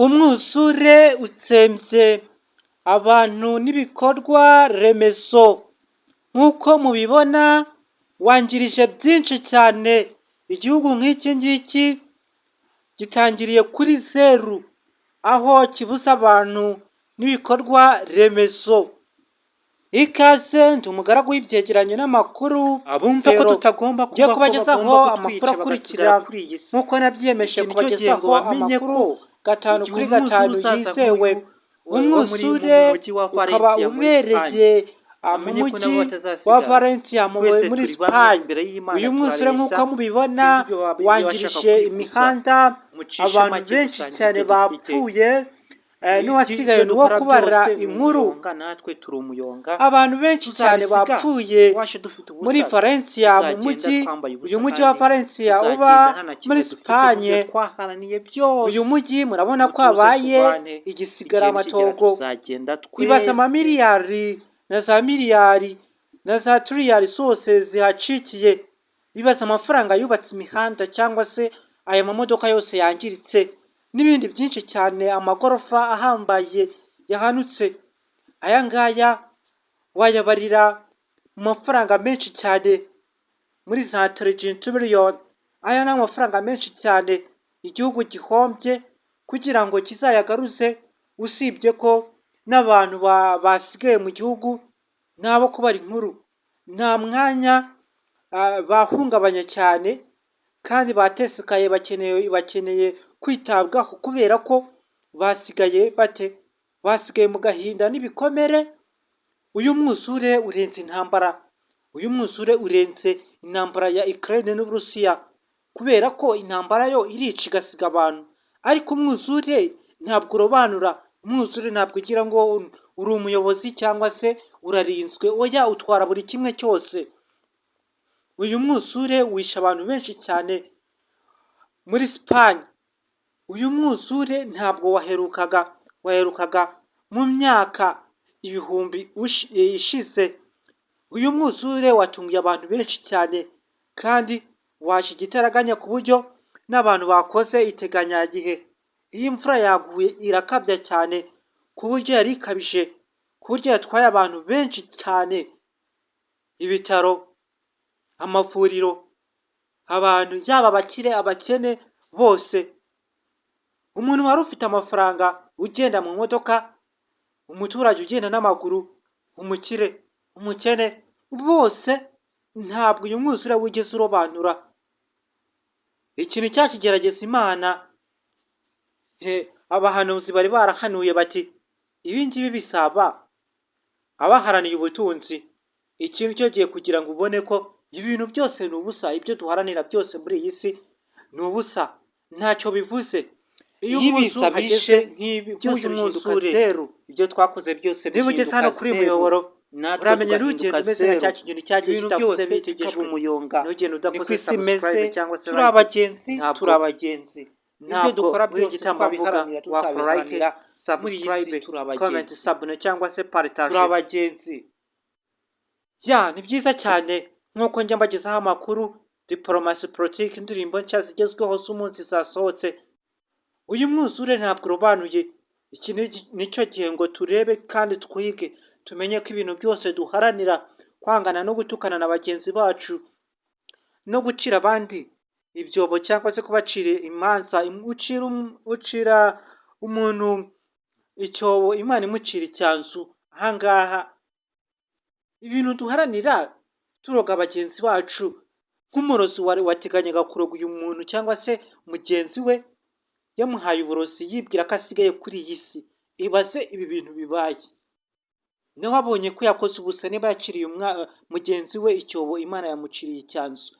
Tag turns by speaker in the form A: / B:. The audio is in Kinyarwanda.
A: Umwuzure utsembye abantu n'ibikorwa remezo, nk'uko mubibona wangirije byinshi cyane, igihugu nk'iki ngiki gitangiriye kuri zeru, aho kibuza abantu n'ibikorwa remezo. Ikaze, ndi umugaragu w'ibyegeranyo n'amakuru.
B: Abumva ko tutagomba
A: Ngiye
B: kuba ko
A: kubagezaho
B: bagomba
A: amakuru
B: kutwica
A: akurikira
B: bagasigara kuri iyi si.
A: Nk'uko nabyiyemeje
B: Iki nicyo gihe
A: kubagezaho
B: ngo bamenye
A: amakuru
B: ko
A: gatanu
B: igihe
A: kuri
B: umwuzure
A: gatanu
B: uzaza
A: yizewe.
B: nk'uyu wo muri mu
A: Umwuzure
B: mujyi wa
A: ukaba
B: Valencia muri Espagne,
A: ubereye mu
B: bamenye ko nabo
A: mujyi wa
B: batazasigara.
A: Valencia
B: Twese
A: muri
B: turi bamwe
A: Espagne.
B: imbere y'Imana,
A: Uyu mwuzure,
B: turareshya.
A: nk'uko mubibona,
B: Sinzi ibyo bashaka
A: wangirije
B: kwikuza.
A: imihanda,
B: Mucishe
A: abantu
B: make,
A: benshi
B: dusangire
A: cyane
B: ibyo dufite.
A: bapfuye, n'uwasigaye
B: Ibyo
A: ni uwo
B: dukora
A: kubara
B: byose ni
A: inkuru.
B: umuyonga, natwe turi umuyonga.
A: Abantu benshi cyane
B: Tuzabisiga
A: bapfuye
B: iwacu dufite ubusa,
A: muri Valencia, mu
B: tuzagenda
A: mujyi,
B: twambaye ubusa,
A: uyu mujyi wa
B: kandi
A: Valencia uba
B: tuzagenda nta na kimwe
A: muri
B: dufite mu byo
A: Espagne.
B: twaharaniye byose.
A: Uyu mujyi murabona ko
B: Mutuze
A: habaye
B: tubane, igihe nikigera
A: igisigara-matongo.
B: tuzagenda
A: Ibaza
B: twese.
A: amamiliyari na za miliyari na za tiriyari zose zihacikiye. Ibaza amafaranga yubatse imihanda cyangwa se aya mamodoka yose yangiritse n'ibindi byinshi cyane, amagorofa ahambaye yahanutse. Aya ngaya wayabarira mu mafaranga menshi cyane, muri za tiriyoni. Aya ni amafaranga menshi cyane igihugu gihombye kugira ngo kizayagaruze, usibye ko n'abantu basigaye mu gihugu n'abo kubara inkuru. Nta mwanya, bahungabanye cyane kandi batesekaye, bakeneye kwitabwaho kubera ko basigaye bate? Basigaye mu gahinda n'ibikomere. Uyu mwuzure urenze intambara, uyu mwuzure urenze intambara ya Ukraine n'Uburusiya, kubera ko intambara yo irica igasiga abantu, ariko umwuzure ntabwo urobanura. Umwuzure ntabwo ugira ngo uri umuyobozi cyangwa se urarinzwe, oya, utwara buri kimwe cyose. Uyu mwuzure wishe abantu benshi cyane muri Sipanye. Uyu mwuzure ntabwo waherukaga, waherukaga mu myaka ibihumbi ishize. Uyu mwuzure watunguye abantu benshi cyane kandi waje igitaraganya, ku buryo n'abantu bakoze iteganyagihe. Iyi mvura yaguye irakabya cyane, ku buryo yari ikabije, ku buryo yatwaye abantu benshi cyane, ibitaro, amavuriro, abantu yaba abakire, abakene bose. Umuntu wari ufite amafaranga ugenda mu modoka, umuturage ugenda n'amaguru, umukire, umukene, bose ntabwo uyu mwuzure wigeze urobanura. Ikintu cyakigerageza Imana, abahanuzi bari barahanuye bati ibi ngibi bizaba abaharaniye ubutunzi. Iki ni cyo gihe kugira ngo ubone ko ibintu byose ni ubusa, ibyo duharanira byose muri iyi si ni ubusa, ntacyo bivuze. Iyo
B: Iyo
A: umunsi
B: ibiza
A: uhageze
B: bije nk'ibi,
A: byose
B: nk'uyu
A: bihinduka
B: mwuzure,
A: zeru.
B: Ibyo twakoze byose
A: Niba ugeze
B: bihinduka
A: hano kuri uyu
B: zeru,
A: muyoboro,
B: natwe
A: uramenye
B: tugahinduka
A: ntugende umeze nka
B: zeru,
A: cya kinyoni cyagiye
B: ibintu
A: kitavuze
B: byose
A: bitigejwe.
B: bikaba umuyonga.
A: Ntugende
B: Niko
A: udakoze
B: isi imeze,
A: subscribe cyangwa se
B: turi
A: like.
B: abagenzi,
A: Ntabwo
B: turi abagenzi. Ibyo
A: ntabwo
B: dukora
A: muri
B: byose
A: igitambambuga
B: twabiharanira
A: wakora like,
B: tutabiharanira, muri iyi si
A: subscribe,
B: turi
A: comment,
B: abagenzi.
A: s'abonner cyangwa se partage.
B: Turi abagenzi.
A: Ya, ni byiza cyane nk'uko njya mbagezaho amakuru, diporomasi, politiki, indirimbo nshya zigezweho z'umunsi zasohotse. Uyu mwuzure ntabwo urobanuye. Iki nicyo gihe ngo turebe kandi twige, tumenye ko ibintu byose duharanira, kwangana no gutukana na bagenzi bacu no gucira abandi ibyobo cyangwa se kubacira imanza, ucira umuntu icyobo, Imana imucira icyanzu. Ahangaha ibintu duharanira turoga bagenzi bacu, nk'umurozi wari wateganyaga kuroga uyu muntu cyangwa se mugenzi we, yamuhaye uburozi yibwira ko asigaye kuri iyi si. Ibaze ibi bintu bibaye, nawe abonye ko yakoze ubusa. Niba yaciriye mugenzi we icyobo, Imana yamuciriye icyanzu.